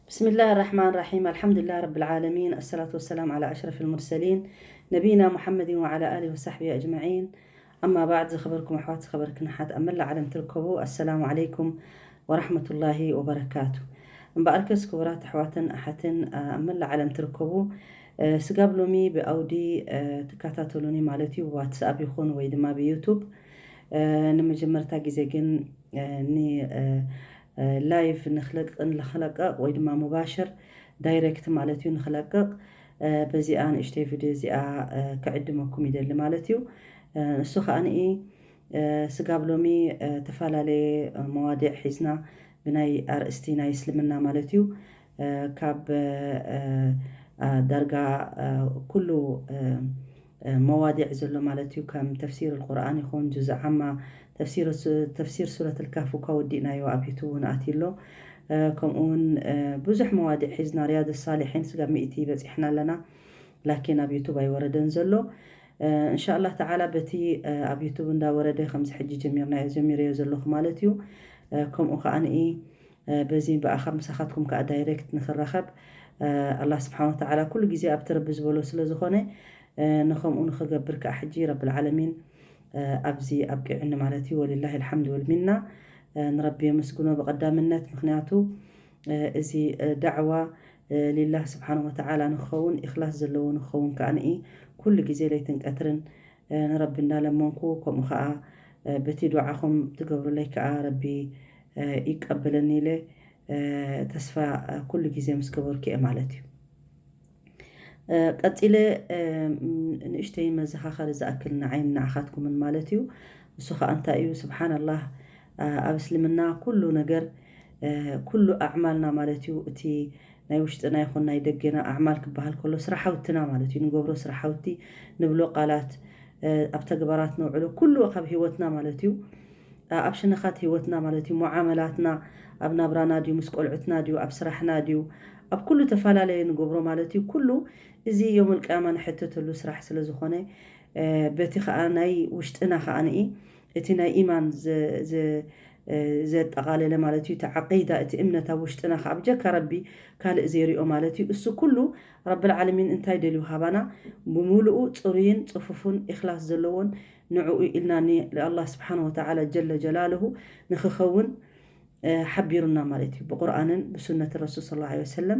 بسم الله الرحمن الرحيم. الحمد لله رب العالمين. الصلاة والسلام على أشرف المرسلين نبينا محمد وعلى آله وصحبه أجمعين. أما بعد، ዝኸበርኩም ኣሕዋት፣ ዝኸበርክን ኣሓት ኣብ መላእ ዓለም ትርከቡ፣ ኣሰላሙ ዓለይኩም ወራሕመቱላሂ ወበረካቱ። እምበኣርከስ ክቡራት ኣሕዋትን ኣሓትን ኣብ መላእ ዓለም ትርከቡ፣ ስጋብ ሎሚ ብኣውዲ ትከታተሉኒ ማለት እዩ፣ ብዋትስኣፕ ይኹን ወይ ድማ ብዩቱብ። ንመጀመርታ ግዜ ግን ኒ ላይቭ ንክለቅን ንክለቀቅ ወይ ድማ ሙባሽር ዳይሬክት ማለት እዩ ንክለቅቅ፣ በዚኣ ንእሽተይ ቪድዮ እዚኣ ክዕድመኩም ይደሊ ማለት እዩ። ንሱ ከዓኒ ስጋብ ሎሚ ዝተፈላለየ መዋዲዕ ሒዝና ብናይ ኣርእስቲ ናይ እስልምና ማለት እዩ፣ ካብ ዳርጋ ኩሉ መዋዲዕ ዘሎ ማለት እዩ። ከም ተፍሲር ቁርኣን ይኹን ጁዝ ዓማ፣ ተፍሲር ሱረት ልካፍ እኳ ወዲእናዮ ኣብ ዩቱብ እውን ኣትዩ ኣሎ። ከምኡ እውን ብዙሕ መዋዲዕ ሒዝና ሪያድ ሳሊሒን ስጋብ ሚእቲ በፂሕና ኣለና። ላኪን ኣብ ዩቱብ ኣይወረደን ዘሎ። እንሻላ ተዓላ በቲ ኣብ ዩቱብ እንዳወረደ ከምዚ ሕጂ ጀሚርናዮ ጀሚረዮ ዘለኹ ማለት እዩ። ከምኡ ከዓ ንኢ በዚ ብኣኻ ምሳኻትኩም ከዓ ዳይሬክት ንክረኸብ ኣላ ስብሓን ወተዓላ ኩሉ ግዜ ኣብቲ ረቢ ዝበሎ ስለ ዝኾነ ንከምኡ ንክገብር ከዓ ሕጂ ረብልዓለሚን ኣብዚ ኣብቂዑኒ ማለት እዩ። ወሊላሂ ልሓምድ ወልሚና። ንረቢ የመስግኖ ብቐዳምነት፣ ምክንያቱ እዚ ዳዕዋ ሊላህ ስብሓን ወተዓላ ንክኸውን፣ ኢኽላስ ዘለዎ ንክኸውን ከዓ ንኢ ኩሉ ግዜ ለይትን ቀትርን ንረቢ እንዳለመንኩ፣ ከምኡ ከዓ በቲ ዱዓኹም ትገብሩለይ ከዓ ረቢ ይቀበለኒ ኢለ ተስፋ ኩሉ ግዜ ምስ ገበርኩ እየ ማለት እዩ። ቀፂለ ንእሽተይ መዘኻኸሪ ዝኣክል ንዓይን ንዓኻትኩምን ማለት እዩ። እሱ ከዓ እንታይ እዩ? ስብሓንላህ፣ ኣብ እስልምና ኩሉ ነገር፣ ኩሉ ኣዕማልና ማለት እዩ፣ እቲ ናይ ውሽጥና ይኹን ናይ ደገና ኣዕማል ክበሃል ከሎ ስራሓውትና ማለት እዩ፣ ንገብሮ ስራሓውቲ፣ ንብሎ ቃላት፣ ኣብ ተግባራት ነውዕሎ ኩሉ ካብ ህይወትና ማለት እዩ። ኣብ ሽነኻት ህይወትና ማለት እዩ፣ ሙዓመላትና፣ ኣብ ናብራና ድዩ፣ ምስ ቆልዑትና ድዩ፣ ኣብ ስራሕና ድዩ፣ ኣብ ኩሉ ተፈላለየ ንገብሮ ማለት እዩ። ኩሉ እዚ ዮም ልቅያማ ንሕተተሉ ስራሕ ስለ ዝኾነ፣ በቲ ከዓ ናይ ውሽጥና ከዓ ንኢ እቲ ናይ ኢማን ዘ- ዘ- ዘጠቓለለ ማለት እዩ። እቲ ዓቂዳ፣ እቲ እምነት ኣብ ውሽጥና ከዓ ብጀካ ረቢ ካልእ ዘይሪኦ ማለት እዩ። እሱ ኩሉ ረብል ዓለሚን እንታይ ደልዩ ሃባና? ብምሉኡ ፅሩይን ፅፉፉን ኢኽላስ ዘለዎን ንዕኡ ኢልና ንኣላህ ስብሓን ወተዓላ ጀለ ጀላልሁ ንክኸውን ሓቢሩና ማለት እዩ፣ ብቁርኣንን ብሱነት ረሱል ስለ ላ ወሰለም።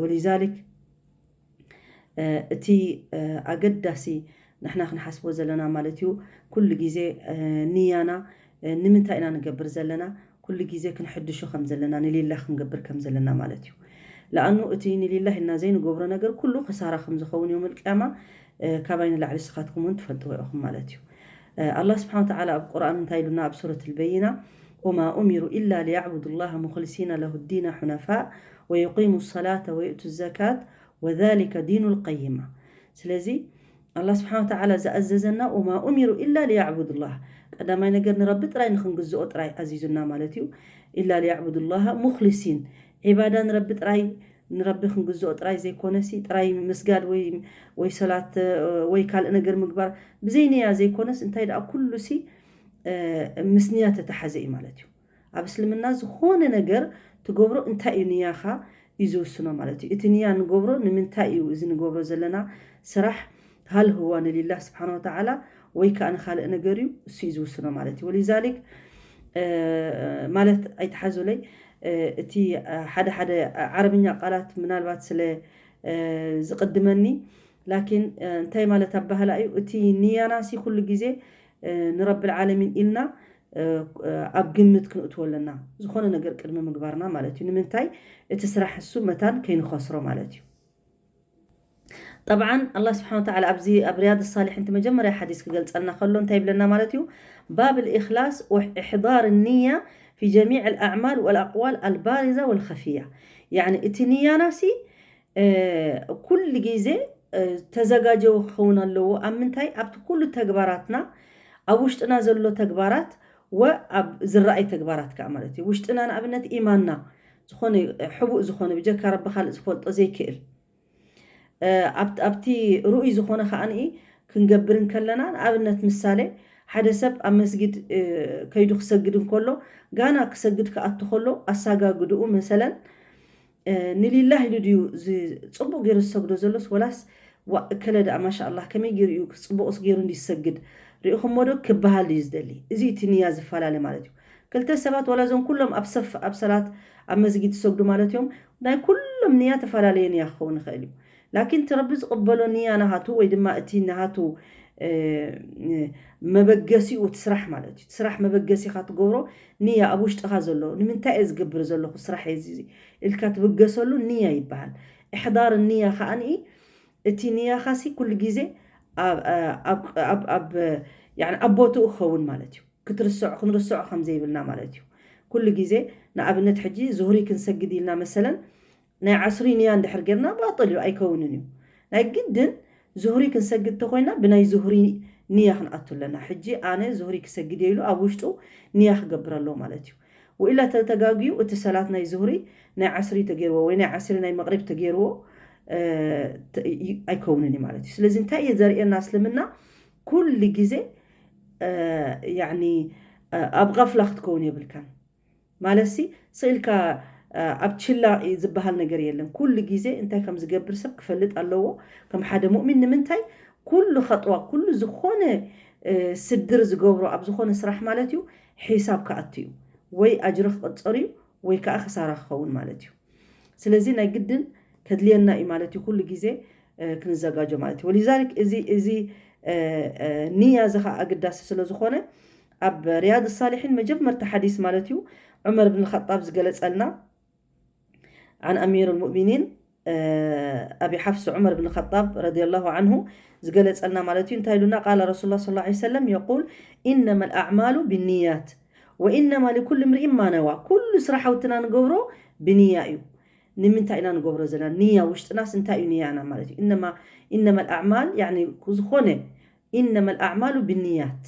ወሊዛሊክ እቲ ኣገዳሲ ንሕና ክንሓስቦ ዘለና ማለት እዩ፣ ኩሉ ግዜ ንያና ንምንታይ ኢና ንገብር ዘለና፣ ኩሉ ግዜ ክንሕድሾ ከም ዘለና፣ ንሊላ ክንገብር ከም ዘለና ማለት እዩ። ለኣኑ እቲ ንሊላህ ኢልና ዘይንገብሮ ነገር ኩሉ ክሳራ ከም ዝኸውን ዮም ልቅያማ ካባይ ንላዕሊ ስኻትኩም እውን ትፈልጥዎ ኢኹም ማለት እዩ። ኣላህ ስብሓን ወተዓላ ኣብ ቁርኣን እንታይ ኢሉና ኣብ ሱረት ልበይና? وما أمروا إلا ليعبدوا الله مخلصين له الدين حنفاء ويقيموا الصلاة ويؤتوا الزكاة وذلك دين القيمة። ስለዚ ኣላህ ስብሓን ወተዓላ ዝኣዘዘና وما أمروا إلا ليعبدوا الله፣ ቀዳማይ ነገር ንረቢ ጥራይ ንክንግዝኦ ጥራይ ኣዚዙና ማለት እዩ። إلا ليعبدوا الله مخلصين، ዒባዳ ንረቢ ጥራይ ንረቢ ክንግዝኦ ጥራይ ዘይኮነሲ ጥራይ ምስጋድ ወይ ወይ ሰላት ወይ ካልእ ነገር ምግባር ብዘይ ንያ ዘይኮነስ እንታይ ደኣ ኩሉሲ ምስ ንያ ተተሓዘ እዩ ማለት እዩ። ኣብ እስልምና ዝኾነ ነገር ትገብሮ እንታይ እዩ ንያኻ እዩ ዝውስኖ ማለት እዩ። እቲ ንያ ንገብሮ ንምንታይ እዩ፣ እዚ ንገብሮ ዘለና ስራሕ ሃል ህዋ ንሊላህ ስብሓን ወተዓላ ወይ ከዓ ንካልእ ነገር እዩ፣ እሱ እዩ ዝውስኖ ማለት እዩ። ወሊዛሊክ ማለት ኣይትሓዙለይ፣ እቲ ሓደ ሓደ ዓረብኛ ቃላት ምናልባት ስለ ዝቕድመኒ፣ ላኪን እንታይ ማለት ኣባህላ እዩ? እቲ ንያናሲ ኩሉ ግዜ ንረብል ዓለሚን ኢልና ኣብ ግምት ክንእትዎ ኣለና፣ ዝኾነ ነገር ቅድሚ ምግባርና ማለት እዩ። ንምንታይ? እቲ ስራሕ እሱ መታን ከይንኸስሮ ማለት እዩ። ጠብዓን ኣላህ ስብሓን ወተዓላ ኣብዚ ኣብ ሪያድ ሳሊሒን እቲ መጀመርያ ሓዲስ ክገልፀልና ከሎ እንታይ ይብለና ማለት እዩ? باب الإخلاص واحضار النية في جميع الأعمال والأقوال البارزة والخفية። ያኒ እቲ ንያናሲ ኩሉ ግዜ ተዘጋጀው ክኸውን ኣለዎ። ኣብ ምንታይ? ኣብቲ ኩሉ ተግባራትና፣ ኣብ ውሽጥና ዘሎ ተግባራት ወኣብ ዝረኣይ ተግባራት ከዓ ማለት እዩ። ውሽጥና ንኣብነት ኢማንና ዝኾነ ሕቡእ ዝኾነ ብጀካ ረቢ ካልእ ዝፈልጦ ዘይክእል ኣብቲ ርኡይ ዝኾነ ከዓ ክንገብር እንከለና፣ ንኣብነት ምሳሌ ሓደ ሰብ ኣብ መስጊድ ከይዱ ክሰግድ እንከሎ፣ ጋና ክሰግድ ክኣቱ ከሎ ኣሳጋግድኡ መሰለን ንሊላህ ኢሉ ድዩ ጽቡቕ ገይሩ ዝሰግዶ ዘሎስ ወላስ ዋ እከለ ደኣ ማሻ ኣላህ ከመይ ገይሩ እዩ ጽቡቕስ ገይሩ እንዲ ዝሰግድ ሪእኹሞ ዶ ክበሃል ድዩ ዝደሊ? እዚ እቲ ንያ ዝፈላለ ማለት እዩ። ክልተ ሰባት ዋላ እዞም ኩሎም ኣብ ሰፍ ኣብ ሰላት ኣብ መስጊድ ዝሰግዱ ማለት እዮም ናይ ኩሎም ንያ ተፈላለየ ንያ ክኸውን ይኽእል እዩ። ላኪን እቲ ረቢ ዝቕበሎ ንያ ናሃቱ ወይ ድማ እቲ ናሃቱ መበገሲኡ እቲ ስራሕ ማለት እዩ። እቲ ስራሕ መበገሲኻ ትገብሮ ንያ ኣብ ውሽጥኻ ዘሎ ንምንታይ እየ ዝገብር ዘለኹ ስራሕ እየ ኢልካ ትብገሰሉ ንያ ይበሃል። እሕዳር ንያ ከዓኒ እቲ ንያኻሲ ኩሉ ግዜ ኣብ ቦትኡ ክኸውን ማለት እዩ። ክትርስዖ ክንርስዖ ከም ዘይብልና ማለት እዩ። ኩሉ ግዜ ንኣብነት ሕጂ ዙህሪ ክንሰግድ ኢልና መሰለን ናይ ዓስሪ ንያ እንድሕር ጌርና ባጥል እዩ ኣይከውንን እዩ። ናይ ግድን ዙህሪ ክንሰግድ ተኮይና ብናይ ዙህሪ ንያ ክንኣቱ ኣለና። ሕጂ ኣነ ዙህሪ ክሰግድ ኢሉ ኣብ ውሽጡ ንያ ክገብር ኣለዎ ማለት እዩ። ወኢላ ተተጋግዩ እቲ ሰላት ናይ ዙህሪ ናይ ዓስሪ ተገይርዎ ወይ ናይ ዓስሪ ናይ መቕሪብ ተገይርዎ ኣይከውንን እዩ ማለት እዩ። ስለዚ እንታይ እየ ዘርእየና እስልምና ኩሉ ግዜ ያኒ ኣብ غفلة ክትከውን የብልካን። ማለትሲ ስኢልካ ኣብ ችላ ዝበሃል ነገር የለን። ኩሉ ግዜ እንታይ ከም ዝገብር ሰብ ክፈልጥ ኣለዎ። ከም ሓደ ሙእሚን ንምንታይ ኩሉ ኸጥዋ ኩሉ ዝኾነ ስድር ዝገብሮ ኣብ ዝኾነ ስራሕ ማለት እዩ ሒሳብ ክኣቱ እዩ። ወይ ኣጅሪ ክቕፀር እዩ ወይ ከዓ ክሳራ ክኸውን ማለት እዩ። ስለዚ ናይ ግድን ከድልየና እዩ ማለት እዩ ኩሉ ግዜ ክንዘጋጆ ማለት እዩ። ወሊዛሊክ እዚ እዚ ንያ እዚ ከዓ ኣገዳሲ ስለ ዝኾነ ኣብ ሪያድ ሳሊሒን መጀመርታ ሓዲስ ማለት እዩ ዑመር ብን ኸጣብ ዝገለጸልና عن أمير المؤمنين أبي حفص عمر بن الخطاب رضي الله عنه ዝገለጸልና ማለት እዩ እንታይ ኢሉና قال رسول الله صلى الله عليه وسلم يقول إنما الأعمال بالنيات وإنما لكل امرئ ما نوى ኩሉ ስራሓውትና ንገብሮ ብንያ እዩ። ንምንታይ ኢና ንገብሮ ዘለና ንያ ውሽጥናስ እንታይ እዩ ንያና ማለት እዩ። إنما الأعمال يعني ዝኾነ إنما الأعمال بالنيات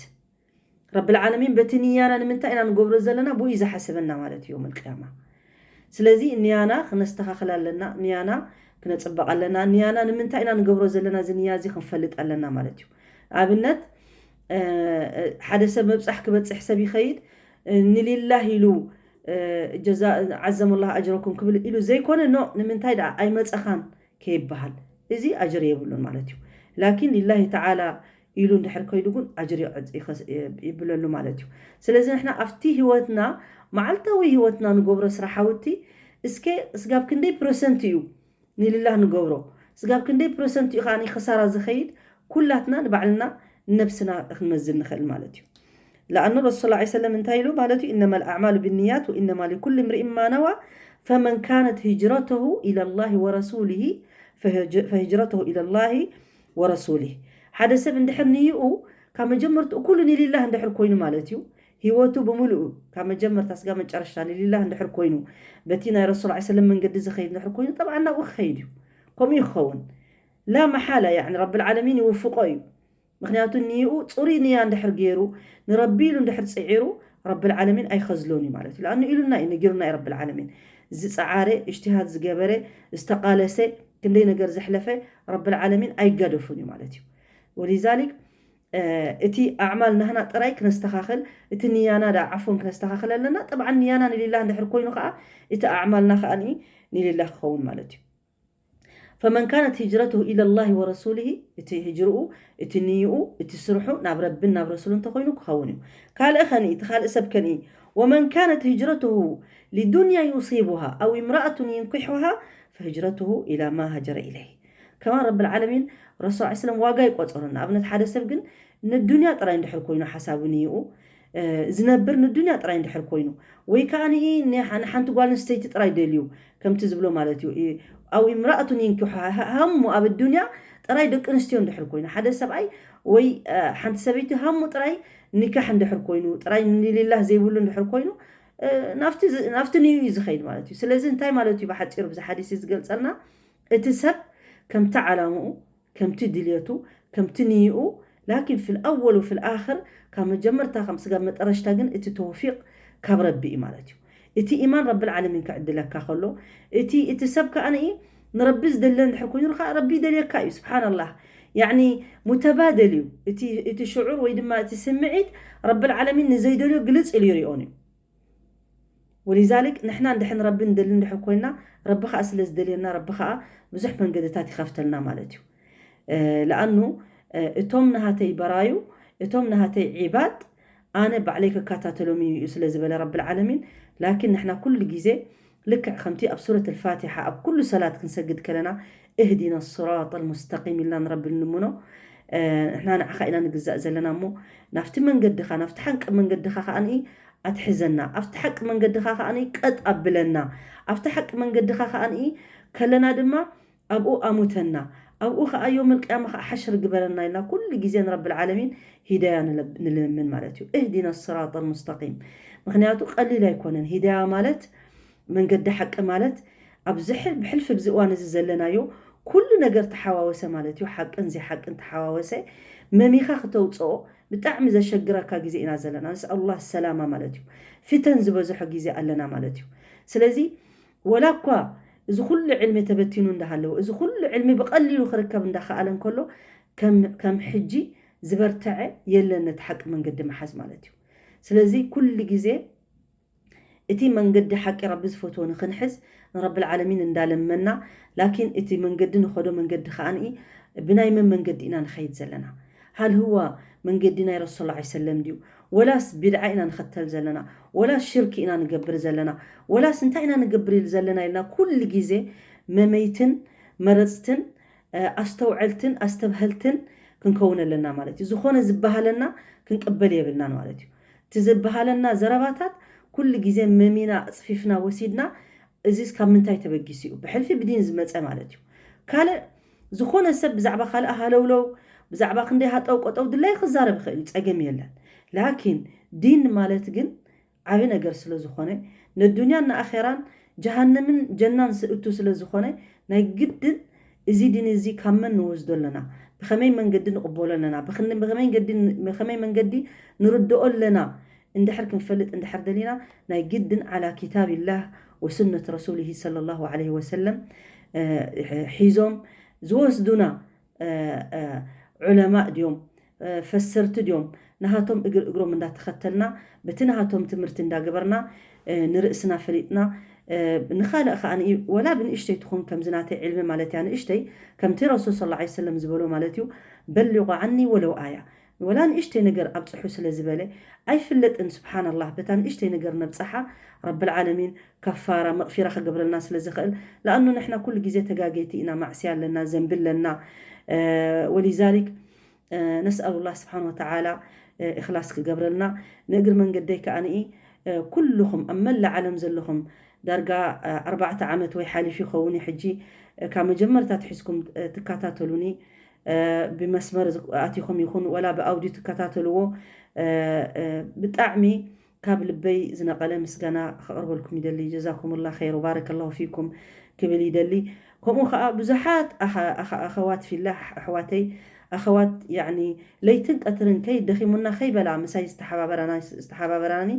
ረብል ዓለሚን በቲ ንያና ንምንታይ ኢና ንገብሮ ዘለና ብኡ እዩ ዝሓስበና ማለት እዩ ዮም ኣልቅያማ። ስለዚ ንያና ክነስተኻኽል ኣለና፣ ንያና ክነፅበቕ ኣለና፣ ንያና ንምንታይ ኢና ንገብሮ ዘለና እዚ ንያ እዚ ክንፈልጥ ኣለና ማለት እዩ። ኣብነት ሓደ ሰብ መብፃሕ ክበፅሕ ሰብ ይኸይድ ንሊላህ ኢሉ ጀዛ ዓዘሙላህ ኣጅረኩም ክብል ኢሉ ዘይኮነ ኖ ንምንታይ ደኣ ኣይመፀኻን ከይበሃል እዚ ኣጅሪ የብሉን ማለት እዩ። ላኪን ሊላሂ ተዓላ ኢሉ እንድሕር ከይዱ ግን ኣጅሪ ይብለሉ ማለት እዩ። ስለዚ ንሕና ኣብቲ ህይወትና መዓልታዊ ህይወትና ንገብሮ ስራሓውቲ እስከ ስጋብ ክንደይ ፕረሰንት እዩ ንልላህ ንገብሮ ስጋብ ክንደይ ፕረሰንት እዩ ከዓ ክሳራ ዝኸይድ ኩላትና ንባዕልና ነብስና ክንመዝን ንኽእል ማለት እዩ። لأن الرسول صلى الله عليه وسلم እንታይ ኢሉ ማለት እዩ إنما الأعمال بالنيات وإنما لكل امرئ ما نوى فمن كانت هجرته إلى الله ورسوله فهجرته إلى الله ورسوله ሓደ ሰብ እንድሕር ንይኡ ካብ መጀመርትኡ ኩሉ ንሊላህ እንድሕር ኮይኑ ማለት እዩ ህይወቱ ብምሉኡ ካብ መጀመርታ ስጋ መጨረሽታ ንሊላህ እንድሕር ኮይኑ በቲ ናይ ረሱል ላ ሰለም መንገዲ ዝኸይድ እንድሕር ኮይኑ ጠብዓ ናብኡ ክኸይድ እዩ። ከምኡ ይኸውን ላ መሓላ ያኒ ረብል ዓለሚን ይውፍቆ እዩ። ምክንያቱ ንይኡ ፅሩይ ንያ እንድሕር ገይሩ ንረቢ ኢሉ እንድሕር ፅዒሩ ረብል ዓለሚን ኣይኸዝሎን እዩ ማለት እዩ። ለኣኑ ኢሉና እዩ ነጊሩና እዩ ረብል ዓለሚን ዝፀዓረ እጅትሃድ ዝገበረ ዝተቃለሰ ክንደይ ነገር ዘሕለፈ ረብል ዓለሚን ኣይጋደፉን እዩ ማለት እዩ። ወሊዛሊክ እቲ ኣዕማል ናህና ጥራይ ክነስተኻኸል እቲ ንያና ዳ ዓፎን ክነስተኻኸል ኣለና። ጠብዓ ንያና ንሊላህ እንድሕር ኮይኑ ከዓ እቲ ኣዕማልና ከዓ ንሊላህ ክኸውን ማለት እዩ። فمن كانت هجرته إلى الله ورسوله እቲ ህጅርኡ እቲ ንይኡ እቲ ስርሑ ናብ ረብን ናብ ረሱሉ እንተኮይኑ ክኸውን እዩ። ካልእ ኸኒ እቲ ካልእ ሰብ ከኒ ومن كانت هجرته لدنيا يصيبها أو امرأة ينكحها فهجرته إلى ما هاجر إليه ከማን ረብል ዓለሚን ረሱል ላ ሰለም ዋጋ ይቆፀሩ ንኣብነት ሓደ ሰብ ግን ንዱንያ ጥራይ እንድሕር ኮይኑ ሓሳቡ ንይኡ ዝነብር ንዱንያ ጥራይ እንድሕር ኮይኑ ወይ ከዓ ንሓንቲ ጓል ኣንስተይቲ ጥራይ ደልዩ ከምቲ ዝብሎ ማለት እዩ። ኣው እምራእቱን ይንኪሑ ሃሙ ኣብ ዱንያ ጥራይ ደቂ ኣንስትዮ እንድሕር ኮይኑ ሓደ ሰብኣይ ወይ ሓንቲ ሰበይቲ ሃሙ ጥራይ ኒካሕ እንድሕር ኮይኑ ጥራይ ንሊላህ ዘይብሉ እንድሕር ኮይኑ ናብቲ ንዩ እዩ ዝኸይድ ማለት እዩ። ስለዚ እንታይ ማለት እዩ ብሓፂሩ ብዚ ሓዲስ ዝገልፀልና እቲ ሰብ ከምቲ ዓላምኡ ከምቲ ድልየቱ ከምቲ ንይኡ ላኪን ፊል ኣወል ወፊል ኣኽር ካብ መጀመርታ ከም ስጋብ መጠረሽታ ግን እቲ ተውፊቅ ካብ ረቢ እዩ ማለት እዩ። እቲ ኢማን ረብል ዓለሚን ክዕድለካ ከሎ እቲ እቲ ሰብ ከዓ ንኢ ንረቢ ዝደለ እንድሕር ኮይኑ ከዓ ረቢ ይደልየካ እዩ። ስብሓንላህ ያኒ ሙተባደል እዩ እቲ ሽዑር ወይ ድማ እቲ ስምዒት ረብል ዓለሚን ንዘይደልዮ ግልፅ ኢሉ ይሪኦን እዩ። ወሊዛሊክ ንሕና እንድሕን ረቢ ንደሊ እንድሕር ኮይና፣ ረቢ ከዓ ስለ ዝደልየና፣ ረቢ ከዓ ብዙሕ መንገድታት ይኸፍተልና ማለት እዩ። ለኣኑ እቶም ናሃተይ በራዩ፣ እቶም ናሃተይ ዒባድ ኣነ ባዕለይ ክከታተሎም እዩ ስለ ዝበለ ረብል ዓለሚን። ላኪን ንሕና ኩሉ ግዜ ልክዕ ከምቲ ኣብ ሱረት ኣልፋቲሓ ኣብ ኩሉ ሰላት ክንሰግድ ከለና እህዲና ስራጥ ኣልሙስተቂም ኢልና ንረቢ ንልምኖ። ንሕና ንዓኻ ኢና ንግዛእ ዘለና እሞ ናብቲ መንገድኻ ናብቲ ሓቂ መንገድኻ ከዓኒ ኣትሕዘና፣ ኣብቲ ሓቂ መንገድኻ ከዓኒ ቀጥ ኣብለና፣ ኣብቲ ሓቂ መንገድኻ ከዓኒ ከለና ድማ ኣብኡ ኣሙተና፣ ኣብኡ ከዓ ዮም ልቅያማ ከዓ ሓሽር ግበረና ኢልና ኩሉ ግዜ ንረብል ዓለሚን ሂዳያ ንልምን ማለት እዩ። እህዲና ስራጥ ኣልሙስተቂም። ምክንያቱ ቀሊል ኣይኮነን ሂዳያ ማለት መንገዲ ሓቂ ማለት ኣብዚ ብሕልፊ ብዚ እዋን እዚ ዘለናዮ ኩሉ ነገር ተሓዋወሰ ማለት እዩ። ሓቅን ዘይሓቅን ተሓዋወሰ መሚኻ ክተውፅኦ ብጣዕሚ ዘሸግረካ ግዜ ኢና ዘለና። ንስኣሉላ ሰላማ ማለት እዩ። ፊተን ዝበዝሖ ግዜ ኣለና ማለት እዩ። ስለዚ ወላ እኳ እዚ ኩሉ ዕልሚ ተበቲኑ እንዳሃለወ፣ እዚ ኩሉ ዕልሚ ብቐሊሉ ክርከብ እንዳኸኣለ እንከሎ፣ ከም ሕጂ ዝበርተዐ የለን ነቲ ሓቂ መንገዲ ምሓዝ ማለት እዩ። ስለዚ ኩሉ ግዜ እቲ መንገዲ ሓቂ ረቢ ዝፈትዎ ንክንሕዝ ንረብል ዓለሚን እንዳለመና፣ ላኪን እቲ መንገዲ ንኸዶ መንገዲ ከዓኒ ብናይ መን መንገዲ ኢና ንኸይድ ዘለና? ሃል ህዋ መንገዲ ናይ ረሱል ላ ሰለም ድዩ? ወላስ ቢድዓ ኢና ንኸተል ዘለና? ወላስ ሽርክ ኢና ንገብር ዘለና? ወላስ እንታይ ኢና ንገብር ዘለና ኢልና ኩሉ ግዜ መመይትን መረፅትን ኣስተውዐልትን ኣስተብሀልትን ክንከውን ኣለና ማለት እዩ። ዝኾነ ዝበሃለና ክንቅበል የብልናን ማለት እዩ። እቲ ዝበሃለና ዘረባታት ኩሉ ግዜ መሚና ኣፅፊፍና ወሲድና፣ እዚስ ካብ ምንታይ ተበጊሱ እዩ? ብሕልፊ ብዲን ዝመፀ ማለት እዩ። ካልእ ዝኾነ ሰብ ብዛዕባ ካልእ ሃለውለው፣ ብዛዕባ ክንደይ ሃጠው ቆጠው ድላይ ክዛረብ ይኽእል እዩ፣ ፀገም የለን። ላኪን ዲን ማለት ግን ዓቢ ነገር ስለ ዝኾነ፣ ነዱንያን ንኣኼራን ጀሃነምን ጀናን ስእቱ ስለ ዝኾነ፣ ናይ ግድን እዚ ዲን እዚ ካብ መን ንወስዶ ኣለና? ብኸመይ መንገዲ ንቕበሎ ኣለና? ብኸመይ መንገዲ ንርድኦ ኣለና? እንድሕር ክንፈልጥ እንድሕር ደሊና፣ ናይ ግድን ዓላ ኪታብላህ ወሱነት ረሱልሂ ሰለላሁ ዓለይሂ ወሰለም ሒዞም ዝወስዱና ዑለማእ ድዮም፣ ፈሰርቲ ድዮም፣ ናሃቶም እግር እግሮም እንዳተኸተልና፣ በቲ ናሃቶም ትምህርቲ እንዳገበርና፣ ንርእስና ፈሊጥና፣ ንኻልእ ከዓ ወላ ብንእሽተይ ትኹን ከምዚ ናተይ ዕልሚ ማለት እያ ንእሽተይ፣ ከምቲ ረሱል ሰለላሁ ዓለይሂ ወሰለም ዝበሎ ማለት እዩ፣ በሊቑ ዓኒ ወለው ኣያ፣ ወላ ንእሽተይ ነገር ኣብፅሑ ስለ ዝበለ ኣይፍለጥን። ስብሓንላህ፣ በታ ንእሽተይ ነገር ነብፅሓ ረብል ዓለሚን ከፋራ መቕፊራ ክገብረልና ስለ ዝኽእል፣ ለኣኑ ንሕና ኩሉ ግዜ ተጋገይቲ ኢና፣ ማዕስያ ኣለና፣ ዘንቢ ኣለና። ወሊዛሊክ ነስኣሉላህ ስብሓን ወተዓላ እኽላስ ክገብረልና። ንእግሪ መንገደይ ከኣ ንኢ ኩልኹም ኣብ መላእ ዓለም ዘለኹም ዳርጋ ኣርባዕተ ዓመት ወይ ሓሊፉ ይኸውን እዩ ሕጂ ካብ መጀመርታ ትሒዝኩም ትከታተሉኒ ብመስመር ኣቲኹም ይኹን ወላ ብኣውዲዮ ትከታተልዎ ብጣዕሚ ካብ ልበይ ዝነቐለ ምስጋና ከቕርበልኩም ይደሊ። ጀዛኩምላ ኸይር ወባረከላሁ ፊኩም ክብል ይደሊ። ከምኡ ከዓ ብዙሓት ኣኸዋት ፊላህ ኣሕዋተይ ኣኸዋት ያኒ ለይትን ቀትርን ከይደኺሙና ከይበላ ምሳይ ዝተሓባበራኒ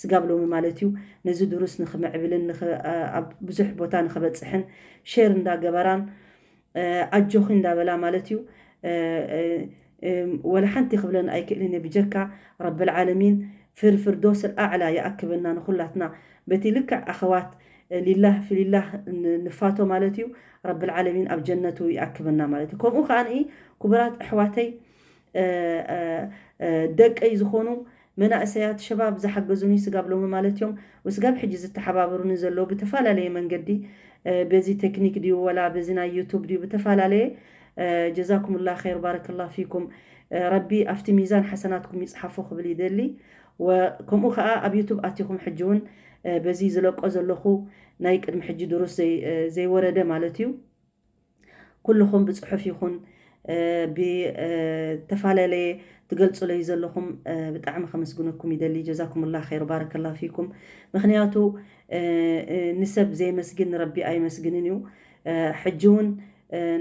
ስጋብ ሎሚ ማለት እዩ ነዚ ድሩስ ንክምዕብልን ኣብ ብዙሕ ቦታ ንክበፅሕን ሼር እንዳገበራን ኣጆኺ እንዳበላ ማለት እዩ። ወላ ሓንቲ ክብለን ኣይክእልን እየ ብጀካ ረብል ዓለሚን ፍርፍርዶስ ኣዕላ ይኣክበና ንኩላትና በቲ ልክዕ ኣኸዋት ሊላህ ፊሊላህ ንፋቶ ማለት እዩ። ረብል ዓለሚን ኣብ ጀነቱ ይኣክበና ማለት እዩ። ከምኡ ከዓ ንኢ ክቡራት ኣሕዋተይ ደቀይ ዝኾኑ መናእሰያት ሸባብ ዝሓገዙኒ ስጋብ ሎሚ ማለት እዮም ወስጋብ ሕጂ ዝተሓባበሩኒ ዘለዉ ብተፈላለየ መንገዲ በዚ ቴክኒክ ድዩ ወላ በዚ ናይ ዩቱብ ድዩ ብተፈላለየ ጀዛኩምላ ኸይር ባረከላ ፊኩም ረቢ ኣብቲ ሚዛን ሓሰናትኩም ይፅሓፎ ክብል ይደሊ። ከምኡ ከዓ ኣብ ዩቱብ ኣቲኹም ሕጂ እውን በዚ ዝለቆ ዘለኹ ናይ ቅድሚ ሕጂ ድሩስ ዘይወረደ ማለት እዩ ኩልኹም ብፅሑፍ ይኹን ብተፈላለየ ትገልፁለይ ዘለኹም ብጣዕሚ ከመስግነኩም ይደሊ። ጀዛኩምላ ኸይር ባረከላ ፊኩም። ምክንያቱ ንሰብ ዘየመስግን ንረቢ ኣየመስግንን እዩ። ሕጂ እውን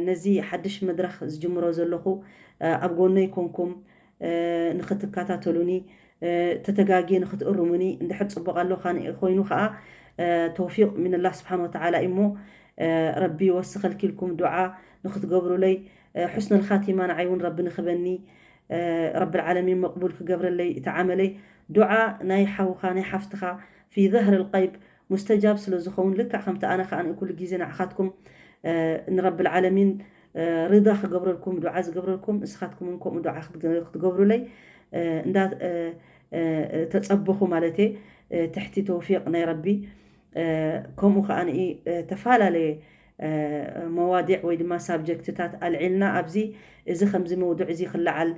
ነዚ ሓድሽ መድረኽ ዝጅምሮ ዘለኹ ኣብ ጎነይ ኮንኩም ንክትከታተሉኒ ተተጋጊ ንክትእርሙኒ እንድሕር ፅቡቅ ኣሎ ኮይኑ ከዓ ተውፊቅ ሚንላህ ስብሓን ወተዓላ እሞ ረቢ ይወስኸልኪልኩም ዱዓ ንክትገብሩለይ ሑስነል ኻቲማ ንዓይ እውን ረቢ ንክበኒ ረብል ዓለሚን መቅቡል ክገብረለይ እቲ ዓመለይ ዱዓ ናይ ሓውኻ ናይ ሓፍትኻ ፊ ዘህር ልቀይብ ሙስተጃብ ስለ ዝኸውን፣ ልክዕ ከምቲ ኣነ ከኣ ኩሉ ግዜ ንዓኻትኩም ንረብል ዓለሚን ርዳ ክገብረልኩም፣ ዱዓ ዝገብረልኩም፣ እስኻትኩም እውን ከምኡ ዱዓ ክትገብሩለይ እንዳ ተጸበኹ ማለት እየ። ትሕቲ ተውፊቕ ናይ ረቢ ከምኡ ከኣ ተፈላለየ መዋዲዕ ወይ ድማ ሳብጀክትታት ኣልዒልና ኣብዚ፣ እዚ ከምዚ መውዱዕ እዚ ክለዓል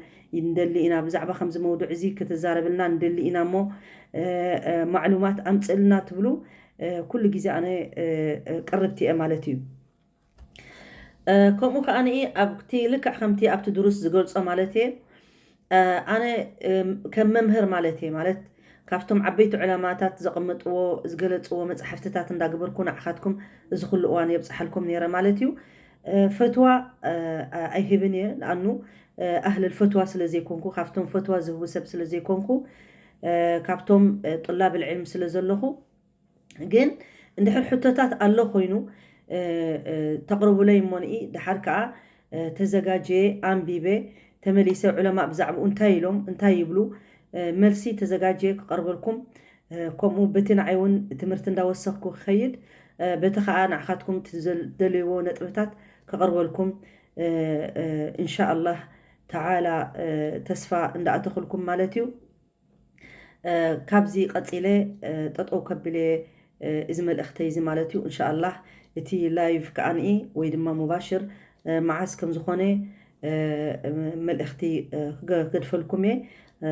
ንደሊ ኢና፣ ብዛዕባ ከምዚ መውዱዕ እዚ ክትዛረብልና ንደሊ ኢና እሞ ማዕሉማት ኣምፅእልና ትብሉ፣ ኩሉ ግዜ ኣነ ቅርብቲ እየ ማለት እዩ። ከምኡ ከኣ ኣብቲ ልክዕ ከምቲ ኣብቲ ድሩስ ዝገልጾ ማለት እየ። ኣነ ከም መምህር ማለት እየ፣ ማለት ካብቶም ዓበይቲ ዕለማታት ዘቐመጥዎ ዝገለጽዎ መጽሓፍትታት እንዳገበርኩ ንዓኻትኩም እዚ ኩሉ እዋን የብጽሓልኩም ነይረ ማለት እዩ። ፈትዋ ኣይህብን እየ፣ ንኣኑ ኣህልል ፈትዋ ስለ ዘይኮንኩ፣ ካብቶም ፈትዋ ዝህቡ ሰብ ስለ ዘይኮንኩ፣ ካብቶም ጥላብ ልዕልም ስለ ዘለኹ፣ ግን እንድሕር ሕቶታት ኣሎ ኮይኑ ተቕርቡለይ እሞ ንኢ ድሓር ከኣ ተዘጋጀየ፣ ኣንቢበ፣ ተመሊሰ ዑለማ ብዛዕባኡ እንታይ ኢሎም እንታይ ይብሉ መልሲ ተዘጋጀየ ክቐርበልኩም፣ ከምኡ በቲ ንዓይ እውን ትምህርቲ እንዳወሰኽኩ ክኸይድ፣ በቲ ከኣ ንዓኻትኩም ትደልይዎ ነጥብታት ክቐርበልኩም እንሻ ኣላህ ተዓላ ተስፋ እንዳኣተኹልኩም ማለት እዩ። ካብዚ ቀጺለ ጠጠው ከብለ እዚ መልእኽተይ እዚ ማለት እዩ። እንሻ ኣላህ እቲ ላይቭ ከኣንኢ ወይ ድማ ሙባሽር መዓስ ከም ዝኾነ መልእኽቲ ክገድፈልኩም እየ።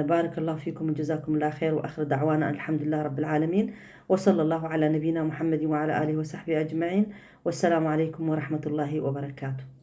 ባረከላሁ ፊኩም ወጀዛኩም ላ ኸይር ወኣኽር ዳዕዋና ኣልሓምዱሊላህ ረብል ዓለሚን ወሰለላሁ ዓላ ነቢይና ሙሐመድን ወዓላ ኣሊሂ ወሳሕቢሂ ኣጅመዒን። ወሰላሙ ዓለይኩም ወረሕመቱላሂ ወበረካቱ።